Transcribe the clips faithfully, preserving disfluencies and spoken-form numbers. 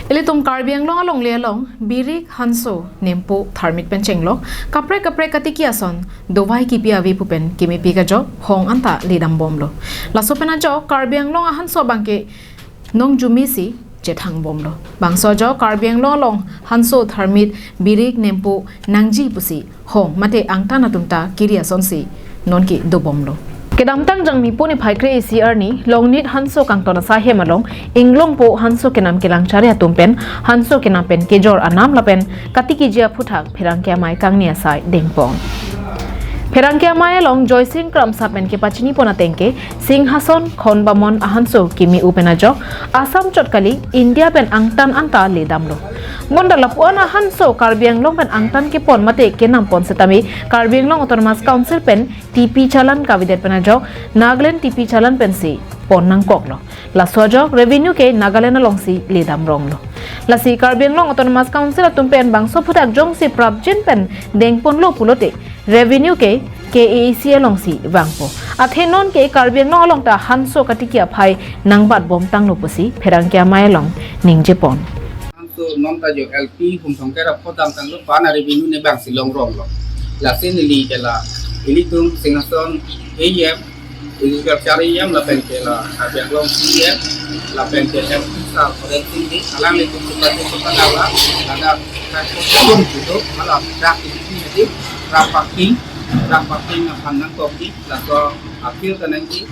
Ilitum Karbi Anglong alongle along birik, hanso, nempo, tharmit pen chenglok kaprek kaprek katiki ason dovai kipi ave pu pen kemepik ajok hong anta ledam bomlo. Laso pen ajok Karbi Anglong ahanso abangke nongjumisi chethang bomlo. Bangso ajok Karbi Anglong along hanso, tharmit, birik, nempo nangji pusi hong mate angtan atum ta kiri asonsi nonke dobomlo. Kedamtang Jangmi niphai kre-isi arni Longnit hanso kangton asai hem along inglongpo hanso kenam kelang chari atum pen hanso kenam pen kejor anam lapen katikiji aphuthak pherangke amei kangni asai dengpon. Pherangke amei along Joysing Kramsa pen kepachini pon ateng ke Singhason Khonbamon ahanso kimi u pen ajok Assam chot kali, India pen angtan anta ledamlo. Bonta lapu-an ahanso Karbi Anglong pen angtan kepon mate kenam pon setame Karbi Anglong Autonomous Council pen T P challan kavedet pen ajok Nagaland T P challan pensi pon nangkoklo. Laso ajok revenue ke Nagaland alongsi ledam ronglo. Lasi Karbi Anglong Autonomous Council atum pen bangso aphuthak jongsi prapjin pen dengponlo pulote revenue ke K A A C alongsi vangpo. Athe nonke Karbi Anglong along ta hanso katiki aphai nangbat bomtanglo pusi pherangke amei along ningjepon. Hanso non ta jo L P hum thongker apot damtanglo, pu an a revenue ne bangsi long ronglo. Lasi neli ke la ilitum Singhason A M, Agriculture A M lapen ke la Karbi Anglong C E M lapen ke M P sir Horen Sing Bey, alanglitum suka suka nala, nala transportation itu malah truck itu, jadi truck parking, truck parking aphan nangkokji, laso appeal kanangji,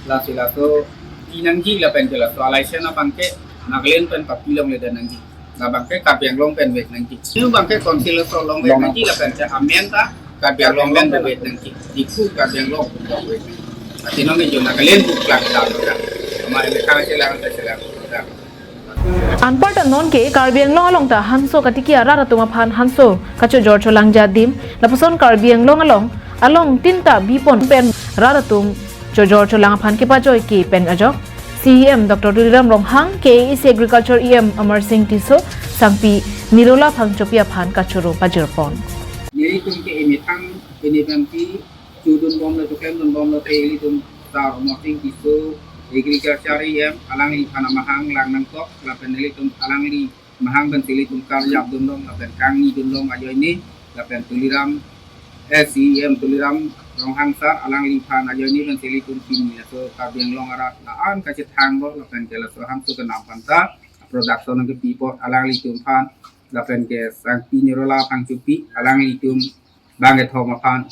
lasi laso pinangji lapen ke laso a-license abangke Nagaland pen papi longledet nangji. Labangke Karbi Anglong pen vek nangji. Ilitum abangke council aso along vek nangji lapen ke amen ta Karbi Anglong pen vek nangji. Diphu Karbi Anglong vek nangji. Athe nonke jo Nagaland pu klang ta. Ama ele kang chelang ta chelang. Anparta nonke Karbi Anglong along ta hanso katiki arat atum aphan hanso kachojor cholangji adim, lapuson Karbi Anglong along along tin ta bipon pen rat atum chojor cholang aphan kepajoike pen ajok C E M Doctor Tuliram Ronghang, K A A C Agriculture E M Amarsing Tisso, Sangpi Nirola Phangchopi aphan kachoro pajirpon. Nelitum ke emethang pini pempi chudun bomlo, choklemdun bomlo te ilitum sir Amarsing Tisso, Agriculture E M, alangliphan amahang lang nangkok, lapen ilitum alangli mahang pensi ilitum karjapdun long, lapen kangnidun long ajoine, lapen Tuliram, eh, C E M Tuliram Ronghang sir, alangliphan ajoine pensi ilitum pini laso Karbi Anglong arat la-an kachethang lo, lapen ke laso hanso kenam aphan ta production nangkepi apot alanglitum aphan, lapen ke Sangpi Nirola Phangchopi, alanglitum bangkethom aphan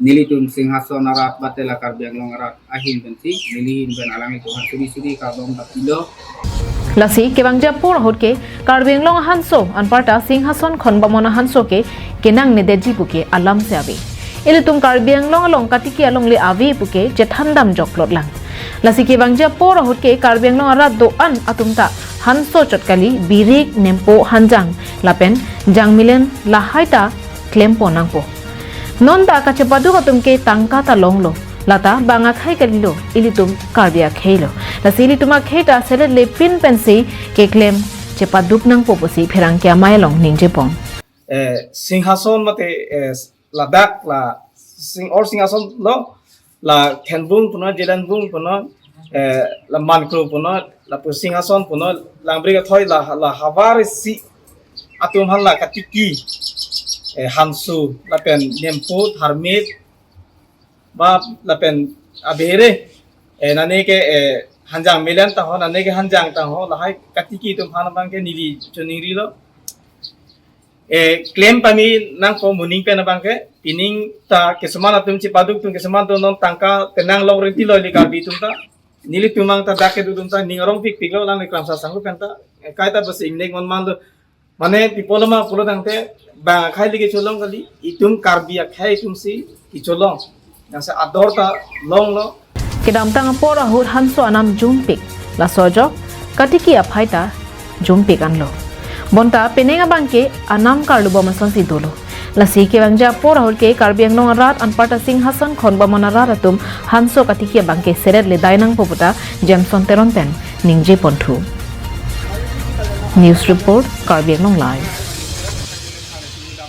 nelitum Singhason arat batela Karbi Anglong arat ahin pensi neli ahin pen alanglitum aphan suri suri kardom ta pilo. Lasi kevangji apor ahut ke Karbi Anglong ahanso anparta Singhason Khonbamon ahanso ke kenangnedetji puke alam si ave. Ilitum Karbi Anglong along katiki alongle ave puke chethandam joklot lang. Lasi kevangji apor ahut ke Karbi Anglong arat do-an atum ta hanso chot kali, birik, nempo, hanjang lapen jangmilen lahai ta klempon nangpo. Non ta kachepaduk atum ke tangka ta longlo. Lata bang akhei kalilo, ilitum Karbi akhei lo. Lasi ilitum akhei ta selet lepin pensi keklem chepaduk nangpo pusi pherangke amei along ningjepon. Eh, Singhason mate, eh, ladak la Sing or Singhason lo, la Khenbung punon, Jelanbung punon, eh, la Mankro punon, lapu Singhason punon, Langbri Kathoi la, la havar isi atum aphan la katiki, eh, hanso lapen nempo, tharmit, ba lapen abehere, eh, nane ke, eh, hanjang milen ta ho, nane ke hanjang ta ho, lahai katiki atum aphan abangke neli choningrilo. Eh, klem pame nangpo moning pen abangke, pining ta keseman atum chepaduk atum keseman atum non tangka penang long renti lo ili Karbi atum ta. Nelitum abang ta dak kedo atum ta ning arong pikpik lo, lang ni Kramsa Sanghu pen ta. Eh, kaita basi ingnek mon man lo. Mane pi apotlo ma pulo tangte bang akhei le kecholong kali, itum Karbi akhei atum si kecholong. Yang se ador ta longlo. Kedamtang apor ahut hanso anam jumpik, laso ajok katiki aphai ta jumpik anlo. Bonta penang abangke anam karlu bom asonsi dolo. Lasi kevangji apor ahut ke Karbi Anglong arat anparta Singhason Khonbamon arat atum hanso katiki abangke selet ledai nangpo puta Jameson Teron pen ningjeponthu. News report, Karbi Anglong Live.